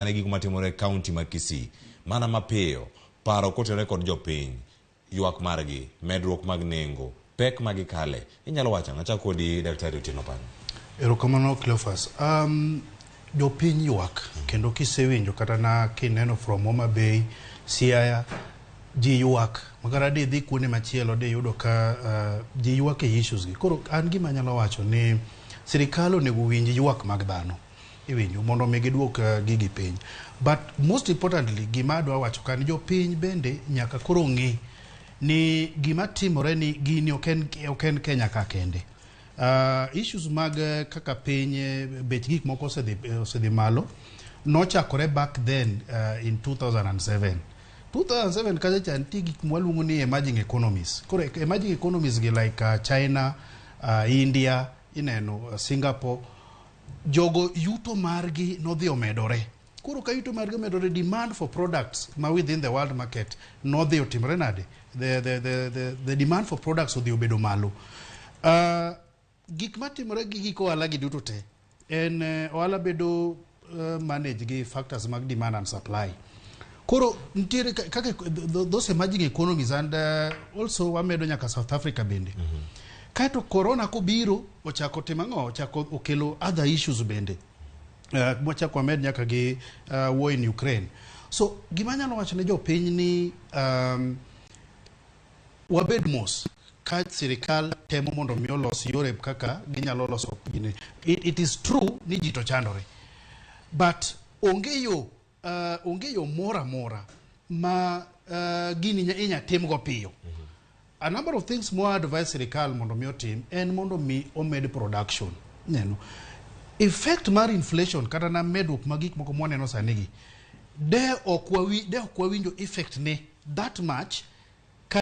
Ane gik matimore e kaunti ma Kisii mana mapiyo, paro kotenore kod jopiny, ywak margi, medruok mag nengo, pek ma gikale. Inyalo wacho ang'o? Achako kodi Daktari Otieno Pany. Erokamano Cleophas. Jopiny ywak kendo kisewinjo kata na kineno from Homa Bay, Siaya, ji ywak makata didhi kuonde machielo diyudo ka ji ywak e issues gi. Koro an gima anyalo wacho ni sirikal onego winj ywak mag dhano. Iwinjo mondo mi giduok gigi piny. But most importantly gima adwa wacho ka ni jopiny bende nyaka koro ng'e ni gima timore ni gini ok en Kenya ka kende. Issues mag kaka piny bech gik moko osedhi malo nochakore back then in 2007. 2007 kacha cha nitie gik mwaluongo ni emerging economies. Koro emerging economies gi like China, India, ineno Singapore, jogo yuto margi nodhi omedore. Koro ka yuto margi omedore, demand for products ma within the world market nodhi otimore nade? The demand for products odhi obedo malo. Gik matimore gi gik ohala gi duto te en ohala bedo manage gi factors mag demand and supply. Koro nitiere kaka those emerging economies and also wamedo nyaka South Africa bende. Kaeto corona kobiro ochako timo ang'o? Ochako okelo other issues bende. Mwachako wamed nyaka gi war in Ukraine. So gima anyalo wacho ne jopiny ni wabed mos ka sirikal temo mondo mi olos yore kaka ginyalo loso gini. It is true ni ji to chandore. But onge yo moro amora ma gini inya timgo piyo. A number of things mwa advise sirikal mondo mi otim en mondo mi omed production. Neno. Effect mar inflation kata na medruok mag gik moko mwaneno sani gi, de ok wawinjo effect ne that much.